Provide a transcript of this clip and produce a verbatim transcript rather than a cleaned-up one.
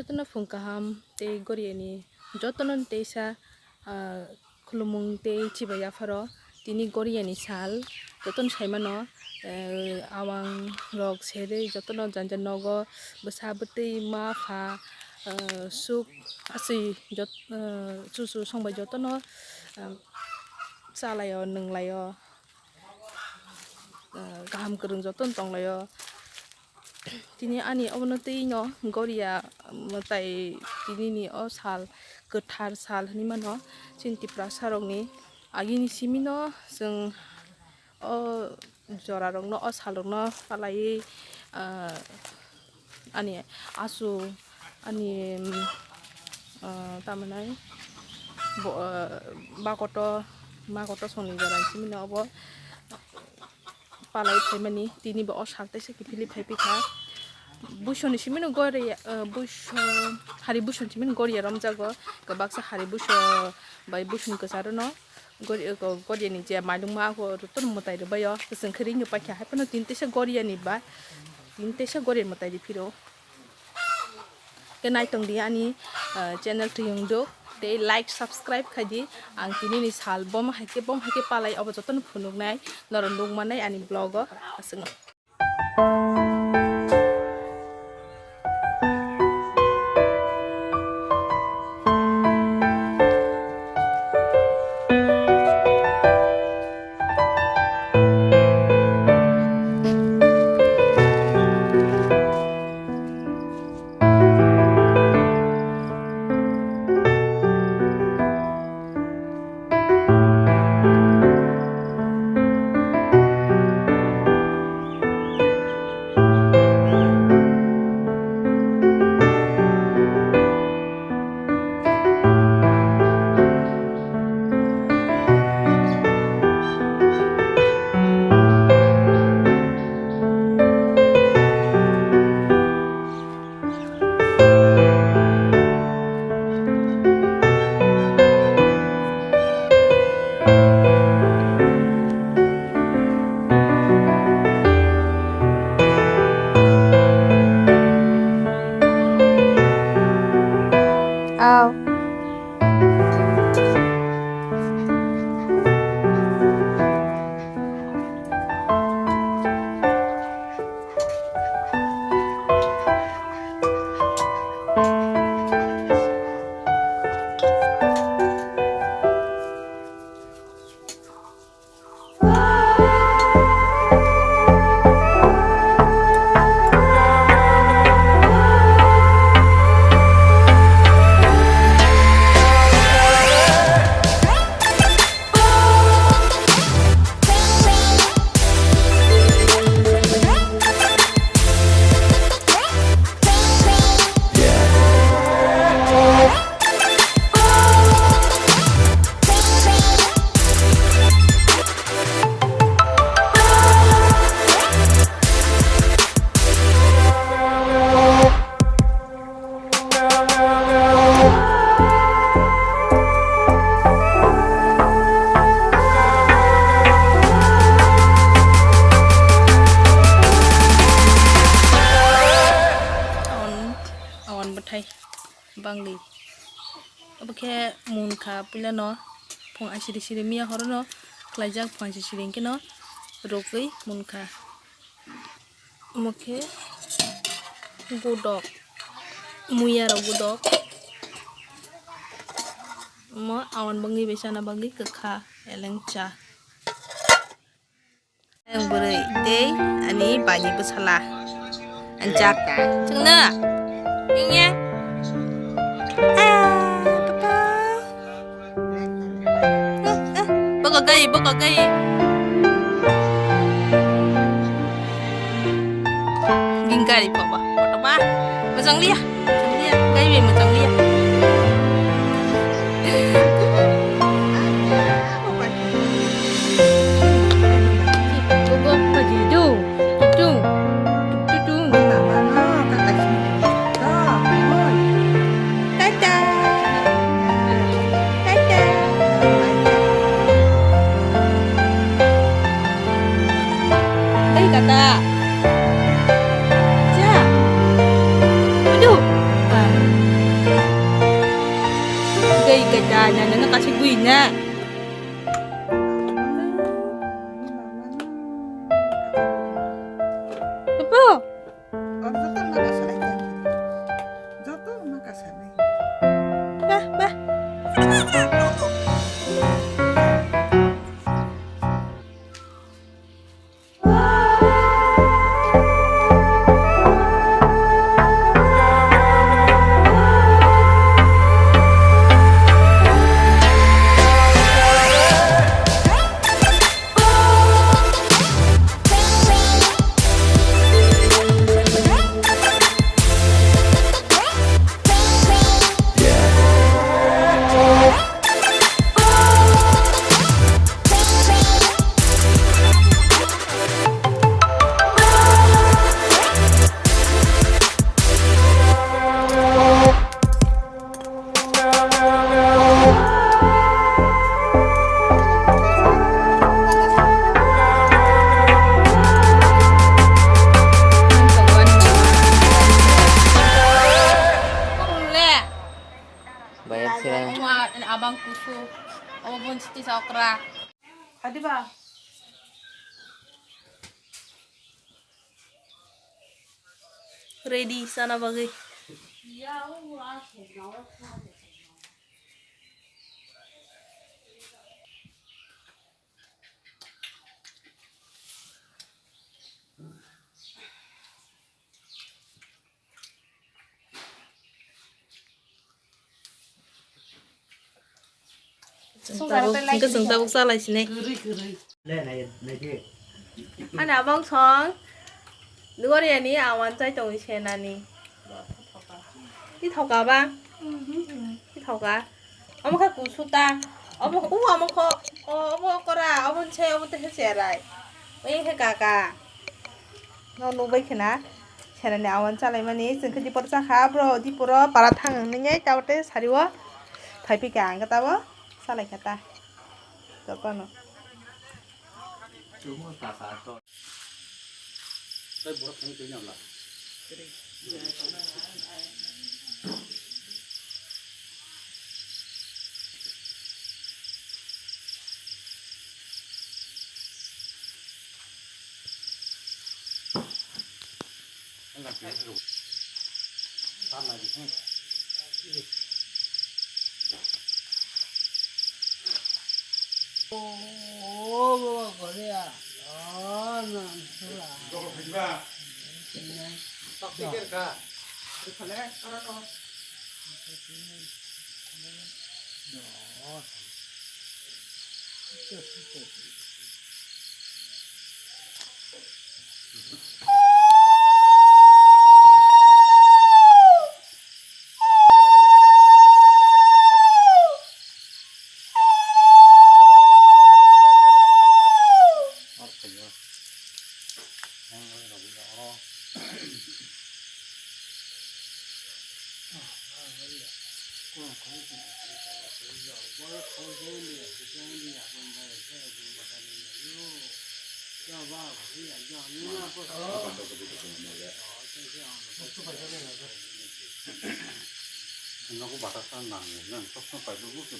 Jotono phung kaham tei Goriani jotono teisa, ah, khulumung tei chibai yapharo tini Goriani sal jotono saimano, eh, awang rok serwi jotono janja nogo bwsa bwtwi ma pha, eh, suk aswi jot-, eh, chuchu songbai jotono, eh, chalaio nwnglaio, eh, kaham kwrwng jotono tonglaio. Tini ani obono twi no Goria mwtai tinini o sal kwthar sal hinwi mano chini Tiprasa rokni. Agini simi no chwng o jora rokno o sal rokno palaiwi, ah, ani asu ani, ah, tamhinai bo, ah, bakoto makoto songni jora simi no obo palai phaimani, tini bo o sal teisa kiphilwi phai pikha. Buisoni simino gori, eh, buiso, hari buisoni simino goriya romjago. Kwbaksa hari buiso bai buisoni kwcharo no gori, eh, go-, goriani je mailungma ako rutun mwtai rwbaio. Kwchwng khe ringwi paikha, hai phano tini teisa goriani ba, tini teisa goriani mwtai rw phiro. Khe naitong di ani, ah, channel Twiyungduk tei like, subscribe khai di. Ang tini ni sal bom hai khe, bom hai khe palai obo jotono phunuknai, norok nukmannai ani vlog o aswk. Aw. Awan, awan bwthai bangli. Obo khe munkha puilano phung aisiri siri miya horono khlaijak, phung aisiri siri hwnkhe no rwgwi munkha. Omo khe godok, muya rok godok. Omo awan bangwi bai chana bagwi kwkha elengcha. Ang bwrwi tei ani baini bwsala. Anjak. Chwngno. Ningya. Ah, papa. Ah, ah. Bokogai, bokogai. Gingkari papa. Papa. Majang liya. Majang liya. Gai bai majang liya. Ya, ya, ya, kasi bui na. Apa? Bah, bah. Bayar sila. Abang kusu, abang siti sa okra. Hadi ba? Ready sana bagwi. Chwng tabuk, hwnkhe chwng tabuk chalai sinai. Ani abang song. Dugar yani awan chai tongwi senani. Ti thoka ba? Ti thoka. Omo khe kusuta. Omo, u omo kho, o, omo kora, omo se, omo te se cherai. Oi khe kaka. No nubai khena. Senani awan chalaimani, chwng khe dipor chakha, bro, diporo para thang nini, tabote sariwo. Thaipi khe ang khe tabo, salai khe ta. Jotono. Nogo batasa nango, nang sokno paibukgo se.